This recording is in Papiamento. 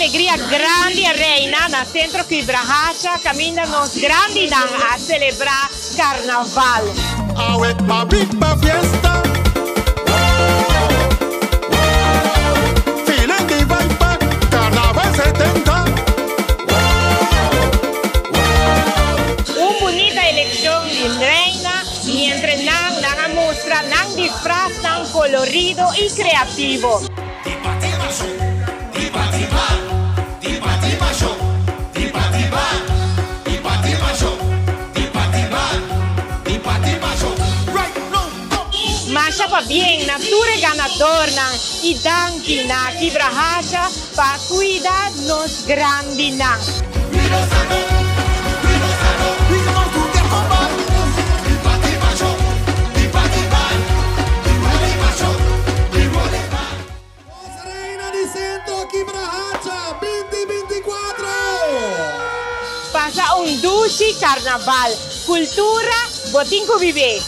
Alegria grandi a reina na Centro Kibrahacha, caminda nos grandinan a celebra Carnaval. Awe pa big pa fiesta. Feeling the vibe pa Carnaval 70. Un bunita eleccion di reina y entre nan nan a mustra nan disfraznan colorido y creativo. Masha pabien na tur e ganadornan y danki na Kibrahacha pa cuida nos grandinan. Reina di Centro Kibrahacha 2024. Pasa un dushi carnaval. Cultura, bo tin cu biba.